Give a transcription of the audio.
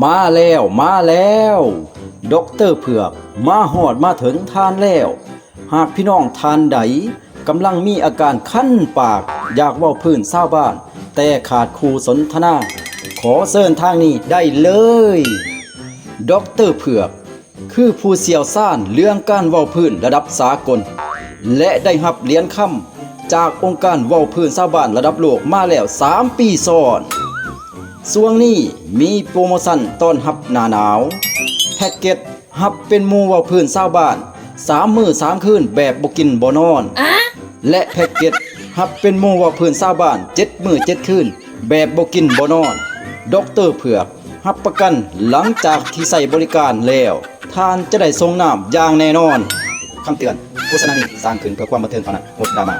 ມາແລ້ວ ມາແລ້ວ ດັອກເຕີເຜືອກ ມາຮອດມາເຖິງທ່ານແລ້ວ. ຫາກພີ່ນ້ອງທ່ານໃດກຳລັງມີອາການຄັນປາກ ຢາກເວົ້າພື້ນຊາວບ້ານ ແຕ່ຂາດຄູ່ສົນທະນາ, ຂໍເຊີນທາງນີ້ໄດ້ເລີຍ. ດັອກເຕີເຜືອກ ຄືຜູ້ຊ່ຽວຊານເລື່ອງການເວົ້າພື້ນລະດັບສາກົນ ແລະ ໄດ້ຮັບຫຼຽນຄຳຈາກອົງການເວົ້າພື້ນຊາວບ້ານລະດັບໂລກມາແລ້ວສາມປີຊ້ອນ. ຊ່ວງນີ້ມີໂປຣໂມຊັນຕ້ອນຮັບໜ້າໜາວ, ແພັກເກັດຮັບເປັນໝູ່ເວົ້າພື້ນຊາວບ້ານສາມມື້ສາມຄືນແບບບໍ່ກິນບໍ່ນອນ ແລະ ແພັກເກັດຮັບເປັນໝູ່ເວົ້າພື້ນຊາວບ້ານເຈັດມື້ເຈັດຄືນແບບບໍ່ກິນບໍ່ນອນ. ດັອກເຕີເຜືອກ ຮັບປະກັນ ຫຼັງຈາກທີ່ໃຊ້ບໍລິການແລ້ວ ທ່ານຈະໄດ້ສົ່ງນ້ຳຢ່າງແນ່ນອນ. ຄຳເຕືອນ, ໂຄສະນານີ້ສ້າງຂຶ້ນເພື່ອຄວາມບັນເທີງເທົ່ານັ້ນ, ງົດດຣາມາ.